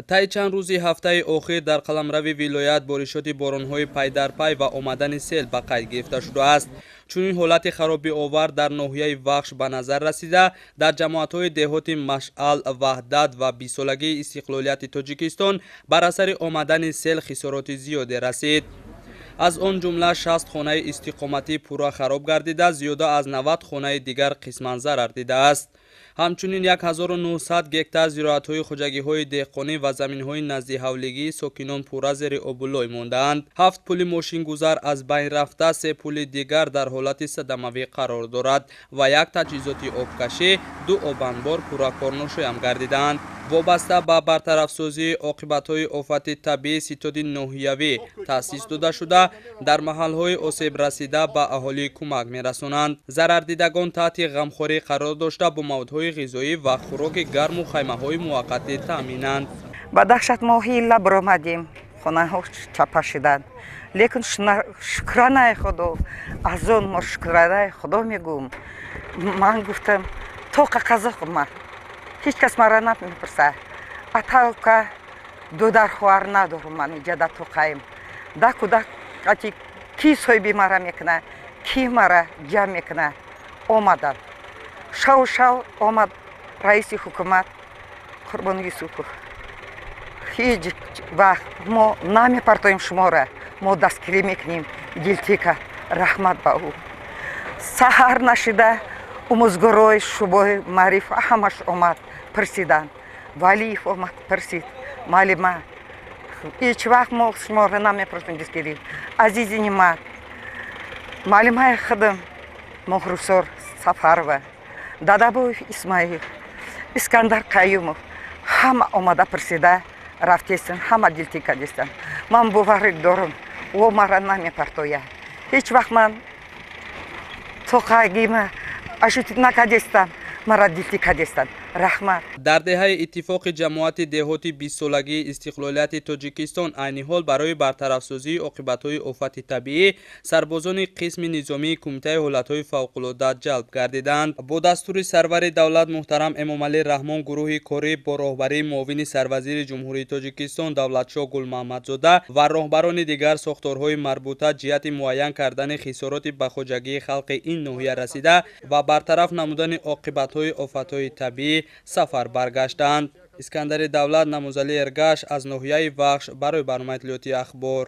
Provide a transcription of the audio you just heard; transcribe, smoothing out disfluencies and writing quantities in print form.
Таи чанд рӯзи ҳафтаи охир дар қаламрави вилоят боришоти боронҳои пайдарпай ва омадани сел ба қайд гирифта шудааст. Чунин ҳолати харобиовар дар ноҳияи Вахш ба назар расида, дар ҷамоатҳои деҳоти Машъал, Ваҳдат ва 20-солагии истиқлолияти Тоҷикистон бар асари омадани сел хисороти зиёде расид. Аз он ҷумла 60 хонаи истиқоматӣ пурра хароб гардида, зиёда аз 90 хонаи дигар қисман зарар дидааст. Ҳамчунин 1900 гектар зироатҳои хоҷагиҳои деҳқонӣ ва заминҳои наздиҳавлигии сокинон пурра зери обу лой мондаанд. 7 пули мошингузар аз байн рафта, 3 пули дигар дар ҳолати садамавӣ қарор дорад ва як таҷҳизоти обкашӣ, 2 обанбор пурра корношоям гардидаанд. Вобаста ба бартарафсозии оқибатҳои офати табиӣ ситоди ноҳиявӣ таъсис дода шуда, дар маҳалҳои осебрасида ба аҳолӣ кӯмак мерасонанд. Зарардидагон таҳти ғамхорӣ қарор дошта, бо маводҳои ғизоӣ ва хӯроки гарму хаймаҳои муваққатӣ таъминанд. Ба даҳшат мо ҳила баромадем, хонаҳо чапа шуданд. Лекин шукранаи Худо, аз он мо шукранаи Худо мегӯм. Ман гуфтам, тоқа қазоқ ман. Ҳеҷ кас маро намепурсад. Аталка дудар хоҳар надорам, ман инҷа да тоқаем. Да кӯдак ки соҳиби мара мекунад, ки мара ҷамъ мекунад. Омаданд. Шав шав омад раиси ҳукумат Қурбон Юсупов. Ҳеҷ вақт мо намепартоем шуморо, мо дастгирӣ мекунем. Дилтика, раҳмат ба ӯ. Саҳар нашида омӯзгорои шӯъбаи маъриф ҳамаш омад, пурсиданд. Валиев омад, пурсид. Муаллима, ҳеҷ вақт мо шуморо намепурсем дастгирӣ. Азизи Нимат, муаллимаи худам Моҳрусор Сафарова, Дадабоев Исмаил, Искандар Қаюмов ҳама омада пурсида рафтестанд, ҳама дилтика дестанд. Ман боварӣ дорам, ӯ маро намепартояд. Ҳеҷ вақт ман тоқагима ашутит накардестам, маро дилтика дестанд. Раҳмат. Дар деҳаи иттифоқи ҷамоати деҳоти 20-солагии истиқлолияти Тоҷикистон айни ҳол барои бартарафсозии оқибатҳои офати табиӣ сарбозони қисми низомии Кумитаи ҳолатҳои фавқулодда ҷалб гардиданд. Бо дастури сарвари давлат муҳтарам Эмомалӣ Раҳмон гурӯҳи корӣ бо роҳбарии муовини сарвазири Ҷумҳурии Тоҷикистон Давлатшоҳ Гулмаҳмадзода ва роҳбарони дигар сохторҳои марбута ҷиҳати муайян кардани хисороти ба хоҷагии халқи ин ноҳия расида ва бартараф намудани оқибатҳои офатҳои табиӣ сафар баргаштанд. Искандари Давлат, Намозалӣ Эргаш аз ноҳияи Вахш барои барномаи иттилоотии Ахбор.